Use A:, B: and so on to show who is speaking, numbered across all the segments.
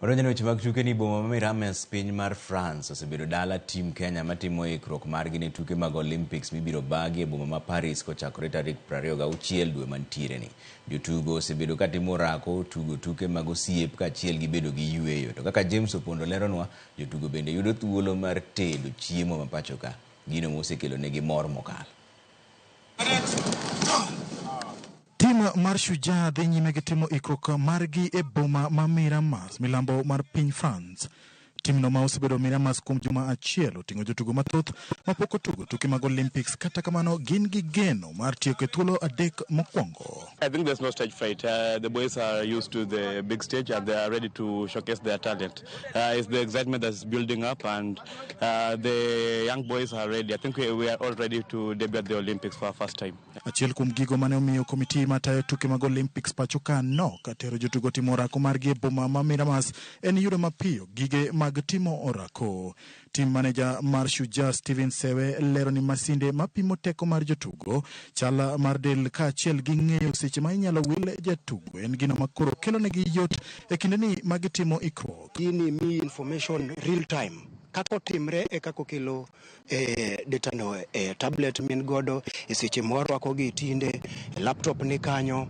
A: Wadonjo ne weche mag tuke ni boma ma Miramas piny mar France osebedo dala team Kenya matimo ikruok margi ne tuke mag Olympics mibiro bagi e boma ma Paris kochakore tarik 26 dwe mantiere ni. Jotugo osebedo katimo orako tugo tuke mag osiep kaachiel gi bedo gi yueyo. To kaka James Opondo leronwa, jotugo bende yudo thuolo mar tedo chiemo ma pacho ka, gino mosekelo negi mor mokalo.
B: Tim mar Shujaa dhi nyime gi timo ikruok margi e boma ma Miramas, milambo mar piny France. Timno ma osebedo Miramas kuom juma achiel oting'o jotugo mathoth mapok otugo tuke mag Olympics, kata kamano gin gi geno mar tieko e thuolo adek mokwongo.
C: I think there's no stage fright. The boys are used to the big stage and they are ready to showcase their talent. It's the excitement that's building up, and the young boys are ready. I think we are all ready to debut at the Olympics for our first time.
B: Achiel kuom gigo mane omiyo komiti matayo tuke mag Olympics pacho ka nok tero jotugo timo orako margi e boma ma Miramas en yudo mapiyo gige mag timo orako. Team manager mar Shujaa Steven Sewe lero ni masinde mapimo teko mar jotugo, chal mar del kaachiel gi ng'eyo seche ma inyalo wil jatugo en gino makoro kelonegi yot e kindeni ma gitimo ikruok.
D: Gini miyi information real time kaka otimre e kaka okelo data no e tablet min godo e seche mwarwako gi tinde e laptop ni kanyo.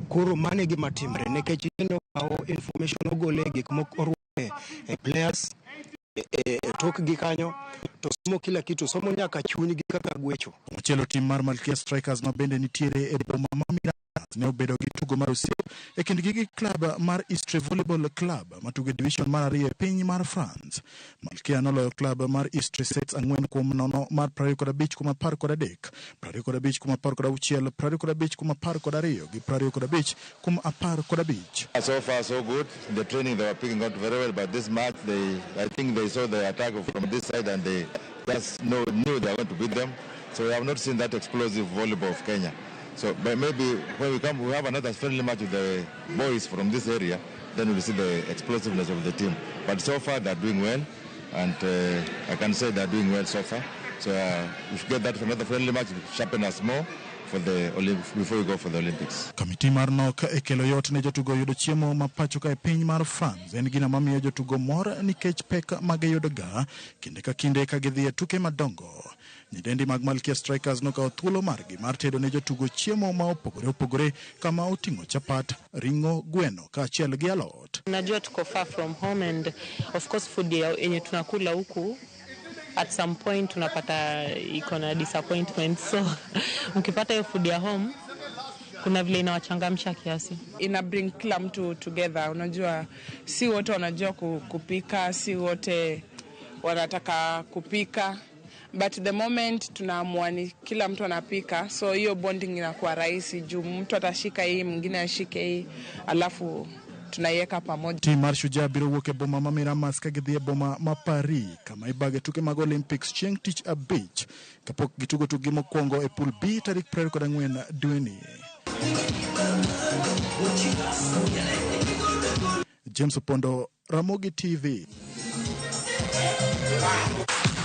D: Koro mano e gima timre nikech ineno kawo information ogole e gik moko orwake e players e tokgi kanyo to somo kila kitu, somo nyaka chunygi kaka gwecho.
B: Machielo tim mar Malkia Strikers ma bende nitiere e boma ma Miramas ne obedo gi tugo mar osiep e kindgi gi klab mar Istres Volleyball Club matugo e division mar ariyo e piny mar France. Malkia noloyo klab mar Istres sets 4-0 mar 25-13, 25-16, 25-12 gi 25-15.
E: So far so good. The training they were picking up very well, but this match I think they saw the attack from this side and they just knew they were going to beat them. So we have not seen that explosive volleyball of Kenya. So but maybe when we come, we have another friendly match with the boys from this area, then we'll see the explosiveness of the team. But so far they're doing well, and I can say they're doing well so far. So if we get that for another friendly match, it will sharpen us more for the Olympics, before we go for the Olympics.
B: Komiti mar nok e kelo yot ne jotugo yudo chiemo ma pacho ka e piny mar France en gino mamiyo jotugo mor nikech pek ma giyudo ga kinde ka kinde ka gidhi e tuke madongo. Nyidendi mag Malkia Strikers nokawo thuolo margi mar tedo ne jotugo chiemo ma opogore opogore kama oting'o chapat, ring'o, gweno kaachiel gi alot.
F: Najua tuko far from home, and of course food yenye tunakula huku at some point tunapata iko na disappointment, so mkipata hiyo food ya home kuna vile inawachangamsha kiasi.
G: Ina bring kila mtu together. Unajua si wote wanajua kupika, si wote wanataka kupika, but the moment tunaamua ni kila mtu anapika, so hiyo bonding inakuwa rahisi juu mtu atashika hii, mwingine ashike hii, alafu tunaiweka pamoja.
B: Tim mar Shujaa biro wuok e boma ma Miramas ka gidhi e boma ma Paris kama ibage tuke mag Olympics chieng' tich abich kapok gitugo tukgi mokwongo e pool B tarik 24 dweni. James Opondo, Ramogi TV.